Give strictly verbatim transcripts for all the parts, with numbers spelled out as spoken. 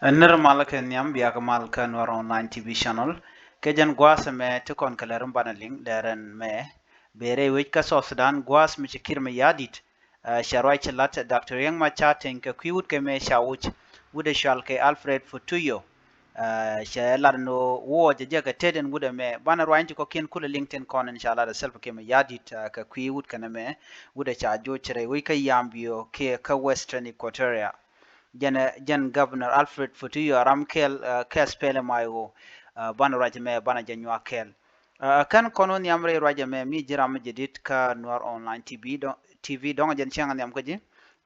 Nir mal kɛ nhiam, bia kɛ mal kä Nuɛr Online T V channel. Kɛ jɛn gua̱a̱th ɛmɛ ti kɔn kɛ lɛr in banɛ liŋ, lɛr ɛn mɛ, bɛ rɛy wec kä South Sudan, gua̱a̱th mi ci Kiir Mayardit, ɛ, cɛ ruac ci lat Doctor Riek Machar Teny kɛ kui̱ wut kɛ mɛ ca wuc, wut ɛ cual kɛ Alfred Futuyo. Ɛ, cɛ lat ni wuɔc jɛ jɛ kɛ tet ɛn wut ɛmɛ, banɛ ruac ti kɔ̱kiɛn kulɛ liŋ tin kɔn in ca lat ɛ Salva Kiir Mayardit, ɛ, kɛ kui̱ wut kɛn ɛmɛ, wut ɛ ca joc rɛy wec kä Yambio kiɛ kä Western Equatoria. Jɛn, jɛn Governor Alfred Futuyo a ram kɛl, ɛ, kɛ SPLM-IO, ɛ, banɛ ruac ɛmɛ, banɛ jɛ nyuak kɛl. Ɛ, kɛn kɔn wä nhiam rɛy ruac ɛmɛ, mi ji̱ ram mi jɛ dit kä Nuɛr Online T V dɔ̱ŋ, T V dɔ̱ŋ jɛn cäŋ nhiam kä ji̱.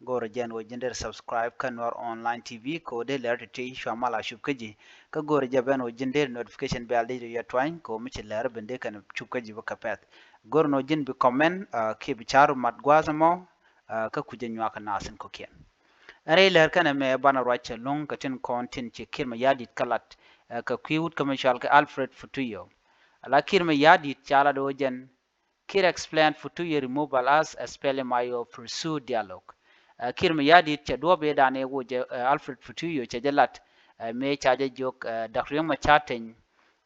Go̱o̱rä jɛn wä ji̱n der subscribe kä Nuɛr Online T V, kɛ wä dee lɛr ti ti cua mal a cup kä ji̱. Kä go̱o̱rä jɛ ben wä ji̱n der notification bell dee yɛ tuany, kɛ wä mi ci lɛr ben dee kɛn cup kä ji̱ bä kɛ pɛth. Go̱o̱rä ni wä ji̱n bi comment, ɛ, kiɛ bi car mat gua̱a̱th ɛmɔ, ɛ, kä kucä nyuak kɛ nath in kɔ̱kiɛn. Ɛn rɛy lɛr kɛn ɛmɛ banɛ ruac cɛ luŋ kɛ tin kɔn tin ci Kiir Mayardit kä lat, ɛ, kɛ kui̱ wut kä mi cual kɛ Alfred Futuyo. Ala Kiir Mayardit ca lat wä jɛn, Kiir explain Futuyo removal as SPLM-IO pursue dialogue. Ɛ, Kiir Mayardit cɛ duɔ̱ɔ̱p ëëdan ëë wä jɛ, ɛ, Alfred Futuyo cɛ jɛ lat, ɛ, mëë ca jɛ jiök, ɛ, Doctor Riek Machar Teny,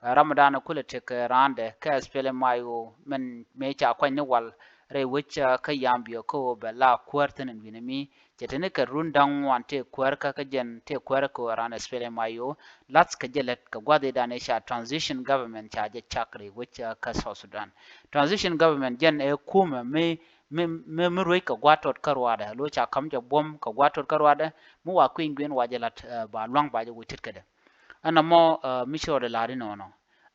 ɛ, ramdan kulɛ tekɛ raandɛ kä SPLM-IO mɛn mëë ca kuany ni wal rɛy wec, ɛ, kä Yambio kä ɣöö bɛ la kuäär thi̱n ɛn wi̱nɛ mi cɛ te ni kɛ run da̱ŋ ŋuan tëë kuäärkä kä jɛn tëë kuäärä kɛ ɣöö raan SPLM-IO lath kɛ jɛ lät kɛ gua̱th ëëdan ëë ca transition government ca jɛ cak rɛy wec, ɛ, kä South Sudan. Transition government jɛn ɛ kumɛ mi, mi, mi, mi ruec kɛ gua̱a̱th tɔt kä ruaadɛ, lo̱c ca ka̱m jɛ buɔ̱m kɛ gua̱a̱th tɔt kä ruaadɛ, mi wa kui̱ny gui̱n wa jɛ la̱t, ɛ, ba lua̱ŋ ba jɛ wä tet kädɛ. Ɛn ɛmɔ, ɛ, mi ci rɔɔdɛ la̱r inɔnɔ.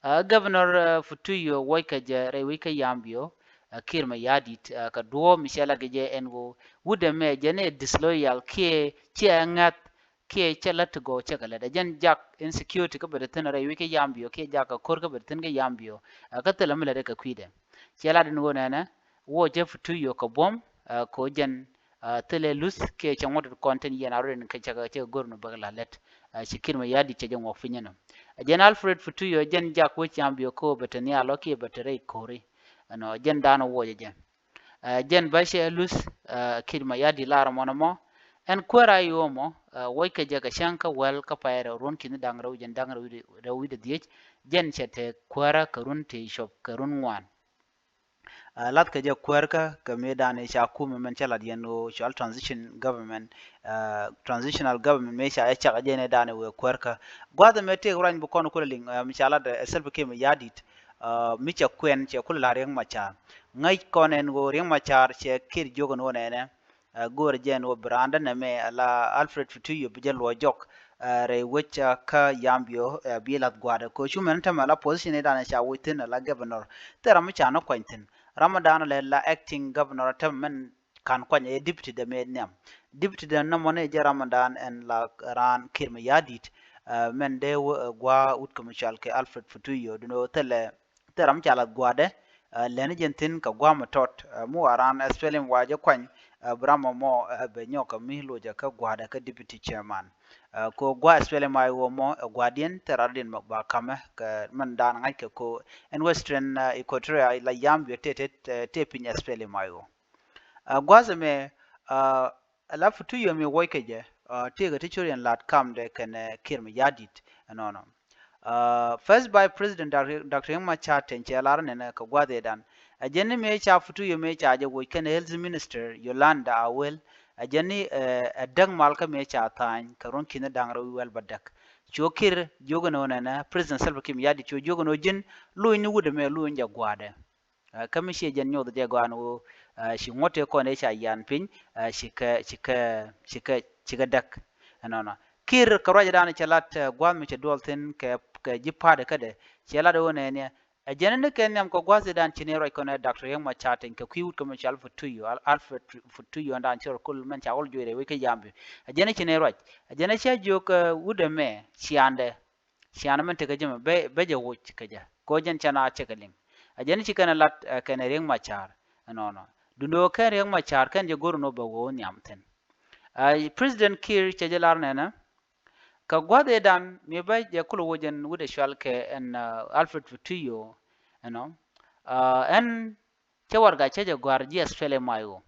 Ɛ, Governor, ɛ, Futuyo wuɔckɛ jɛ rɛy wec kä Yambio, ɛ, Kiir Mayardit, ɛ, kɛ duɔ̱ɔ̱p mi cɛ lat kɛ jɛ ɛn ɣöö wut ɛmɛ jɛn ɛ disloyal kiɛ ciɛ ŋäth kiɛ cɛ lät ti gɔw cɛ kɛ lät. Ɛ jɛn jak insecurity kä bɛ te thi̱n rɛy wec kä Yambio kiɛ jak kɛ ko̱r kä bɛ te thi̱n kä Yambio, ɛ, kä thilɛ mi lät ɛ kɛ kui̱dɛ. Cɛ lat ɛn ɣöö nɛnɛ wuɔcɛ Futuyo kɛ buɔ̱m, ɛ, kɛ ɣöö jɛn, ɛ, thilɛ luth kiɛ cɛ ŋuɔ̱t kɔn tin yɛn a rot in kɛ cɛ kɛ, cɛ kɛ go̱r ni bäk la lät. Ɛ, ci Kiir Mayardit cɛ jɛ ŋuɔk piny ɛnɔ. Ɛ jɛn Alfred Futuyo ɛ jɛn jak wec Yambio kɛ ɣöö bɛ te nhial ɔ kiɛ bɛ te rɛy ko̱ri. Ɛnɔ jɛn da̱a̱n wuɔcɛ jɛ. Ɛ, jɛn bä cɛ luth, ɛ, Kiir Mayardit lar mɔnɛ mɔ. Ɛn kuäär a yo̱o̱ mɔ, ɛ, wuɔckɛ jɛ kɛ cäŋ kä wäl kä pay rɛw ruɔ̱n ki̱ni da̱ŋ rɛw jɛn da̱ŋ rɛw wi̱cdɛ, rɛw wi̱cdɛ dhiec. Jɛn cɛ te kuäärä kɛ run ti cop kɛ run ŋuan. Ɛ, lathkɛ jɛ kuäärkä kɛ mëëdan i̱ ca kumɛ mɛn cä lat yɛn ɣöö cɔal transition government, ɛ, transitional government mëë ca jɛ cak jɛ nɛɛdan i̱ wëë kuäärkä. Gua̱a̱th ɛmɛ tëëk ruany bi kɔn kulɛ liŋ, ɛ, mi ca lat, ɛ, Salva Kiir Mayardit, ɛ, mi cɛ kuɛn cɛ kulɛ la̱r Riek Machar. Ŋäc kɔn ɛn ɣöö Riek Machar cɛ Kiir jiök ɛn ɣöö nɛnɛ, ɛ, go̱o̱rɛ jɛ ɛn ɣöö bi raandä nɛmɛ ala Alfred Futuyo bi jɛ luɔc jɔk, ɛ, rɛy wec, ɛ, kä Yambio, ɛ, bi lath gua̱a̱dɛ. Kɛ cu mɛn tämɛ la position i̱ danɛ ca woc thi̱n ala governor. Thil ram mi ca ni kuany thi̱n. Ram mi danɛ lɛ la acting governor tämɛ mɛn kan kuany ɛ deputy dɛ mëë nhiam. Deputy dɛ nɔmɔ ni jɛ ram mi dan ɛn la raan Kiir Mayardit, ɛ, mɛn dee wä, ɛ, gua̱a̱ wut kɛ mi cɔal kɛ Alfred Futuyo. Duundɛ ɣöö thilɛ thil ram ca lath gua̱a̱dɛ, ɛ, lɛni jɛn thi̱n kɛ gua̱a̱ mi tɔt, ɛ, mi wa raan SPLM-IO wa jɛ kuany, ɛ, bi ram mɔ, ɛ, bɛ nyɔk kɛ mi locɛ kä gua̱a̱dɛ kä deputy chairman. Ɛ, kɛ gua̱a̱ SPLM-IO mɔ, ɛ, gua̱a̱diɛn thil radiɛn mɔ ba ka̱mɛ kɛ mɛn daan ŋa̱ckɛ kɛ ɛn Western, ɛ, Equatoria la Yambio tëë, tëë, tëë, tëë piny SPLM-IO. Ɛ, gua̱a̱th ɛmɛ, ɛ, Alfred Futuyo mi wuɔckɛ jɛ, ɛ, tëëkɛ ti curiɛn la̱t kamdɛ kɛnɛ, ɛ, Kiir Mayardit ɛnɔnɔ. Ɛ, First Vice President Doctor Riek Machar Teny cɛ lar nɛnɛ kɛ gua̱a̱th ëëdan. Ɛ jɛn ni mëë ca Futuyo mëë ca jɛ woc kɛnɛ Health Minister Yolanda Awel. Ɛ jɛn ni, ɛ, ɛ däk mal kä mëë ca tha̱a̱ny kɛ ruɔ̱n ki̱ni da̱ŋ rɛw wi̱i̱ wäl bädäk. Cu Kiir jiök ɛn ɣöö nɛnɛ, President Salva Kiir Mayardit cu jiök ɛn ɣöö ji̱n luny ni wut ɛmɛ luny jɛ gua̱a̱dɛ. Ɛ, kä mi ciɛ jɛn nyoth jɛ gɔaa ɛn ɣöö, ɛ, ci ŋuɔ̱t tëë kɔn ëë ca yian piny, ɛ, cikɛ, cikɛ, cikɛ, cikɛ däk. Ɛnɔnɔ. Kiir kɛ ruacdan cɛ lat, ɛ, gua̱a̱th mi cɛ duɔl thi̱n kɛ, kɛ ji̱ pa̱a̱t kädɛ. Cɛ lat ɣöö nɛɛniɛ. Ɛ jɛn ni kɛ nhiam kɛ gua̱a̱th ëëdan ci ni ruac kɔn ɛ Doctor Riek Machar Teny kɛ kui̱ wut kɛ mi cɔal Futuyo, Al-, Alfred Futuyo ɛn dan cɛ rɔ kul mɛn ca wä jiɔc rɛy wec kä Yambio. Ɛ jɛn ni ci ni ruac. Ɛ jɛn ni cä jiök, ɛ, wut ɛmɛ ciandɛ. Cian mɛn tekɛ jɛ mɛ bɛ, bɛ jɛ woc kɛ jɛ. Kɛ ɣöö jɛn cɛ na cɛ kɛ liŋ. Ɛ jɛn ci kɛn ɛ lat, ɛ, kɛnɛ Riek Machar. Ɛnɔnɔ. Duundɛ ɣöö kɛn Riek Machar kɛn jɛ go̱r ɛn ɣöö bɛ wee wä nhiam thi̱n. Ɛ, President Kiir cɛ jɛ lar nɛnɛ. Kɛ gua̱th ëëdan mi bä jɛ kulɛ woc ɛn wut ɛ cɔal kɛ ɛn, ɛ, Alfred Futuyo. Ɛnɔ. Ɛ, ɛn cä warɛga cä jɛ gɔ̱a̱r ji̱ SPLM-IO.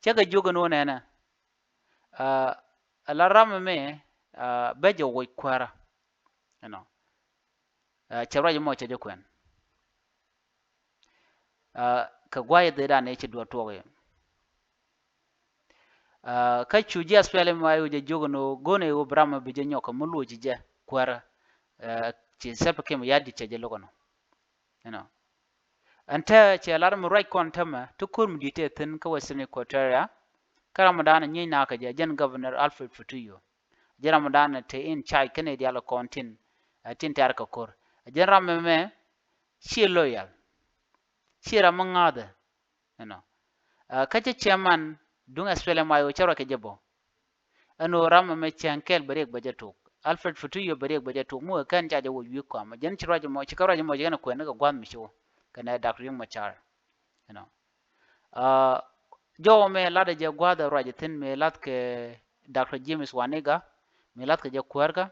Cä kɛ jiök ɛn ɣöö nɛnɛ. Ɛ, ala ram ɛmɛ, bɛ jɛ woc kuäärä. You know, cɛ ruac mɔ cɛ jɛ kuɛn. Kɛ guay dhee dan i̱ ci duɔt tuɔk i̱ kä cu ji̱ SPLM-IO jɛ jiök ni ɣöö go̱n i̱ ɣöö bi ram mi bi jɛ nyɔk kɛ mi luɔc jɛ kuäärä. Ci Salva Kiir Mayardit cɛ jɛ lo̱k ɛnɔ. You know, ɛn te cɛ lar mi ruac kɔn tämɛ ti ko̱r mi di̱t tëë thi̱n kä Western Equatoria. Kä ram mi dan nyiec nakä jɛ jɛn Governor Alfred Futuyo. Jɛn ram mi dan te in charge kɛn i̱ diaal kɔn tin, tin tɛ̈r kɛ ko̱r. Jɛn ram mɛmɛ ciɛ loyal, ciɛ ram mi ŋa̱thɛ. You know, kä cɛ chairman duŋ SPLM-IO cɛ ruac kɛ jɛ bɔ. Ɛn ɣöö ram ɛmɛ cäŋ kɛl bɛ riɛk bɛ jɛ tok. Alfred Futuyo bɛ riɛk bɛ jɛ tok mi wee kɛn ca jɛ woc wi̱i̱ kɔam. Jɛn ci ruac mɔ, ci kä ruac mɔ jɛ kɛn kuɛn ni kɛ gua̱a̱th mi ci wä kɛnɛ Doctor Riek Machar. You know, jɔwä mëë la̱tdɛ jɛ gua̱a̱th ɛ ruac thi̱n mëë la̱th kɛ Doctor James Waniga, mëë la̱th kɛ jɛ kuäärkä,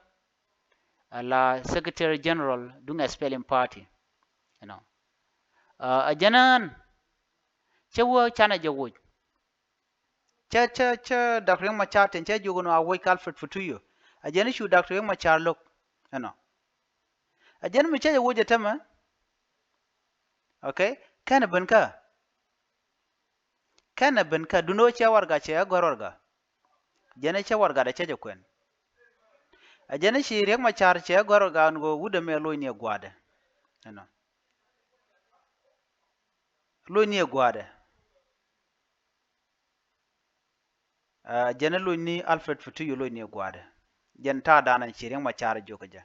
ala Secretary General duŋ SPLM Party. You know, ɛ jɛn ɛn cä wä canɛ jɛ woc. Cä, cä, cä Doctor Riek Machar tin cä jiök ni a woc kä Alfred Futuyo. A jɛn i̱ cu Doctor Riek Machar lo̱k ɛnɔ. A jɛn mi cä jɛ woc ɛ tämɛ. Okay. Kɛn ɛ ben kä, kɛn ɛ ben kä dundä cɛ warɛga cɛ ɛ gɔ̱r warɛga. Jɛn ɛ cä warɛga dɛ cä jɛ kuɛn. A jɛn i̱ ci Riek Machar cɛ ɛ gɔ̱r warɛga ni ɣöö wut ɛmɛ lo̱c ni ɛ gua̱a̱dɛ. Ɛnɔ, lo̱c ni ɛ gua̱a̱dɛ. Jɛn ɛ lo̱c ni Alfred Futuyo lo̱c ni ɛ gua̱a̱dɛ. Jɛn ta̱a̱ da̱a̱n ci Riek Machar jiök kɛ jɛ.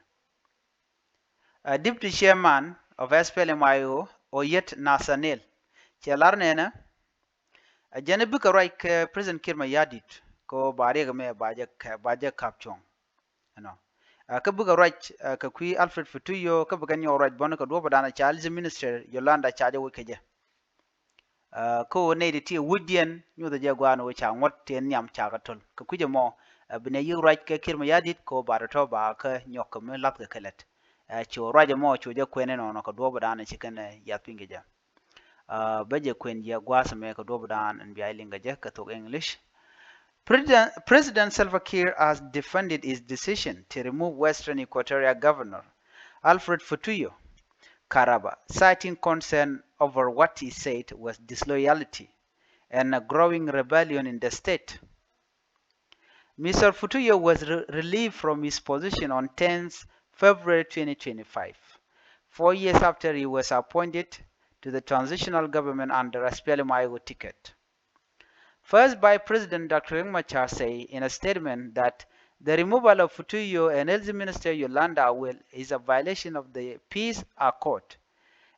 Deputy chairman of SPLM-IO, Oyet Nathaniel, cɛ lar nɛnɛ. Ɛ jɛn ɛ bikɛ ruac kɛ President Kiir Mayardit kɛ ɣöö ba riɛk ɛmɛ ba jɛ kɛ, ba jɛ ka̱p cuɔ̱ŋ. You know, kä bikɛ ruac kɛ kui̱ Alfred Futuyo, kä bikɛ nyɔk ruac bɔni kɛ duɔ̱ɔ̱p ɛ da̱a̱n ca Health Minister Yolanda ca jɛ woc kɛ jɛ. Kä ɣöö nɛy ti ti wucdiɛn nyuthɛ jɛ gua̱a̱n ɣöö ca ŋuɔ̱t ti nhiam ca kɛ to̱l. Kɛ kui̱c ɛmɔ, bi nɛ yi̱k ruac kɛ Kiir Mayardit kɛ ɣöö ba tɔ̱tɔ̱ ba kä nyɔk kɛ mi la̱th kɛ kɛ lät. Cu ruac ɛmɔ cu jɛ kuɛn inɔnɔ kɛ duɔ̱ɔ̱p ɛ da̱a̱n ci kɛn yath piny kɛ jɛ. Bä jɛ kuɛn jɛ gua̱a̱th ɛmɛ kɛ duɔ̱ɔ̱p ɛ da̱a̱n in bia liŋ kɛ jɛ kɛ thok English. President, President Salva Kiir has defended his decision to remove Western Equatoria Governor Alfred Futuyo Karaba, citing concern over what he said was disloyalty and a growing rebellion in the state. Mister Futuyo was re-, relieved from his position on tenth February twenty twenty-five, four years after he was appointed to the transitional government under SPLM-IO ticket. First Vice President Doctor Riek Machar say in a statement that the removal of Futuyo and Health Minister Yolanda Awil is a violation of the peace accord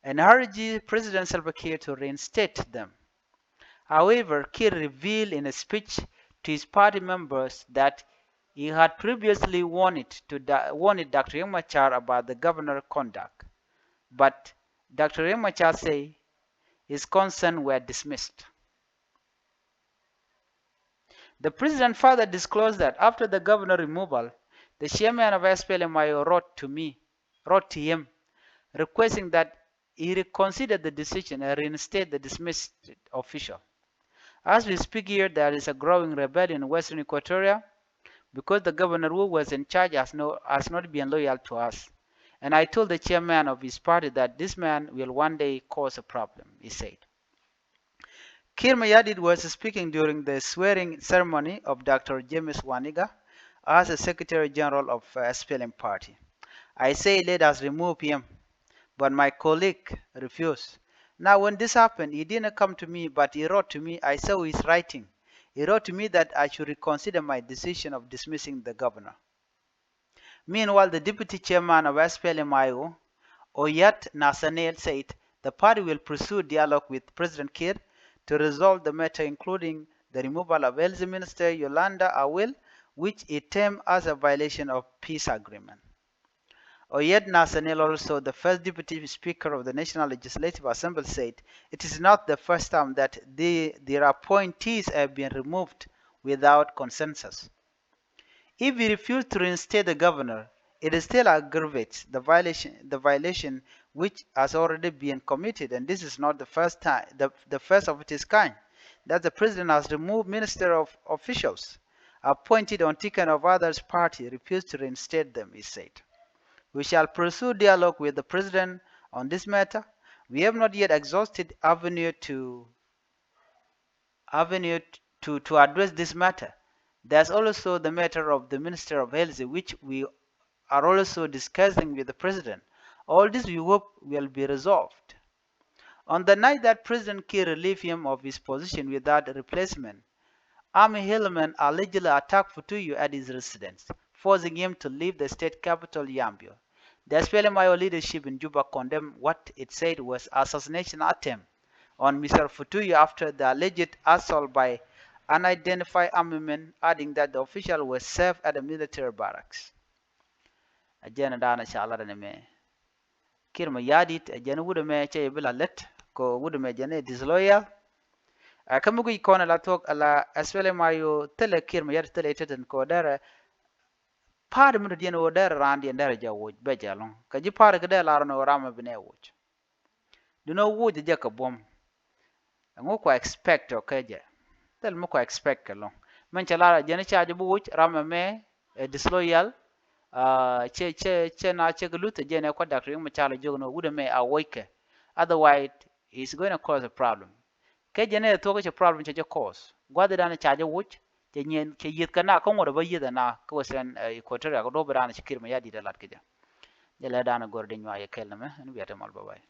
and urge President Salva Kiir to reinstate them. However, Kiir revealed in a speech to his party members that he had previously warned to da-, warned Doctor Riek Machar about the governor conduct, but Doctor Riek Machar say his concerns were dismissed. The president further disclosed that after the governor removal, the chairman of SPLM-IO wrote to me, wrote to him, requesting that he reconsider the decision and reinstate the dismissed official. As we speak here, there is a growing rebellion in Western Equatoria because the governor who was in charge has no, has not been loyal to us. And I told the chairman of his party that this man will one day cause a problem, he said. Kiir Mayardit was speaking during the swearing ceremony of Doctor James Waniga as a Secretary General of, uh, SPLM party. I say, "Let us remove him," but my colleague refused. Now, when this happened, he didn't come to me, but he wrote to me. I saw his writing. He wrote to me that I should reconsider my decision of dismissing the governor. Meanwhile, the deputy chairman of SPLM-IO, Oyet Nathaniel, said the party will pursue dialogue with President Kiir to resolve the matter, including the removal of Health Minister Yolanda Awil, which he termed as a violation of peace agreement. Oyet Nathaniel, also the first deputy speaker of the National Legislative Assembly, said it is not the first time that the, their appointees have been removed without consensus. If he refused to reinstate the governor, it still aggravates the violation, the violation which has already been committed, and this is not the first time, the, the first of its kind, that the president has removed minister of officials appointed on ticket of others party refused to reinstate them, he said. We shall pursue dialogue with the president on this matter. We have not yet exhausted avenue to avenue to, to address this matter. There's also the matter of the Minister of Health, which we are also discussing with the president. All this we hope will be resolved. On the night that President Kiir relieved him of his position without replacement, army hillmen allegedly attacked Futuyu at his residence, forcing him to leave the state capital Yambio. The S P L M I O leadership in Juba condemned what it said was assassination attempt on Mister Futuyu after the alleged assault by unidentified army men, adding that the official was served at a military barracks. A jɛn a da̱a̱n a ca lat ni mɛ. Kiir Mayardit a jɛn wut ɛmɛ cɛ bi la lät kɛ wut ɛmɛ jɛn ɛ disloyal. Ɛ kä mi guic kɔn a la thuɔ̱k a la S P L M I O thilɛ Kiir Mayardit thilɛ itetɛn kɛ wä derɛ. Pa̱a̱t mi dɔ̱diɛn wä derɛ raandiɛn derɛ jɛ woc bɛ jɛ lɔ̱ŋ kɛ ji̱ pa̱a̱t kɛ derɛ lar ni wä ram mi bi nɛ woc. Duno wuc jɛ kɛ buɔ̱m. Ɛŋu kua expect ɔ kɛ jɛ? Thil mi kua expect kɛ lɔŋ. Mɛn cɛ lar jɛn ca jɛ bi wuc ram ɛmɛ ɛ disloyal. Cɛ cɛ cɛ na cɛ kɛ luth jɛn ɛ kua Doctor Riek Machar Teny jiök ni wut ɛmɛ a wuc kɛ. Otherwise it's going to cause a problem. Kɛ jɛn ɛ thuɔk cɛ problem cɛ jɛ cause. Gua̱th dan ca jɛ wuc cɛ nyiɛn cɛ yieth kɛ na kä ŋuɔt ɛ bä yieth ɛ na kä Western Equatoria kɛ duɔ̱p dan cɛ Kiir Mayardit ɛ lat kɛ jɛ. Jɛ lɛ dan gɔr di nyuak yɛ kɛl nɛmɛ ɛn biɛ te mal bye bye.